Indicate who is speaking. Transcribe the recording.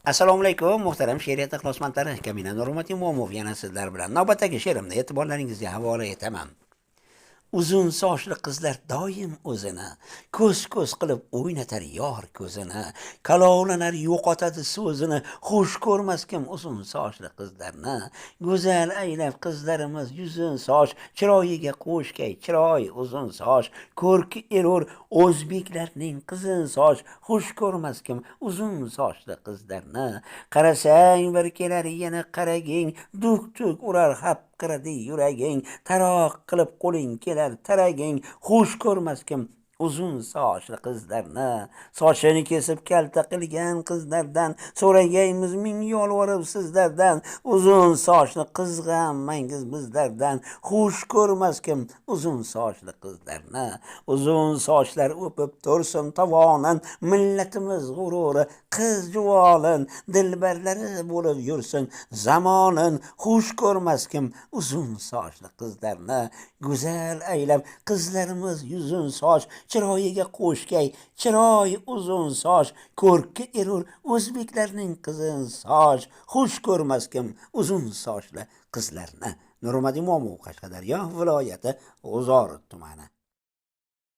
Speaker 1: Assalomu alaykum, muhtaram she'riyat ixlosmandlari. Kamina Nurmat Imomov yana sizlar bilan navbatdagi she'rimni e'tiborlaringizga havola etaman. Uzun sochli qizlar doim o'zini ko'z-ko'z qilib o'ynatar yor ko'zini, kalovlanar, yo'qotadi so'zini, xush ko'rmas kim uzun sochli qizlarni. Go'zal aylab qizlarimiz yuzun soch, chiroyiga qo'shkay chiroy uzun soch, ko'rki erur o'zbeklarning qizil soch, xush ko'rmas kim uzun sochli qizlarni. Qarasang bir kelar yana qaraging, duk-duk urar hapqiradi yuraging, taroq qilib qo'ling kelar taraging, xush ko'rmas kim uzun sochli qizlarni. Sochini kesib kalta qilgan qizlardan so'ragaymiz ming yolvorib sizlardan, uzun sochni qizg'anmangiz bizlardan, xush ko'rmas kim uzun sochli qizlarni. Uzun sochlar o'pib tursin tovonin, millatimiz g'ururi qiz juvolin, dilbarlari bo'lib yursin zamonin, xush ko'rmas kim uzun sochli qizlarni. Go'zal aylab qizlarimiz yuzun soch, chiroyiga qo'shkay chiroy uzun soch, ko'rki erur o'zbeklarning qizil soch, xush ko'rmas kim uzun sochli qizlarni. Nurmat Imomov, Qashqadaryo viloyati, G'uzor tumani.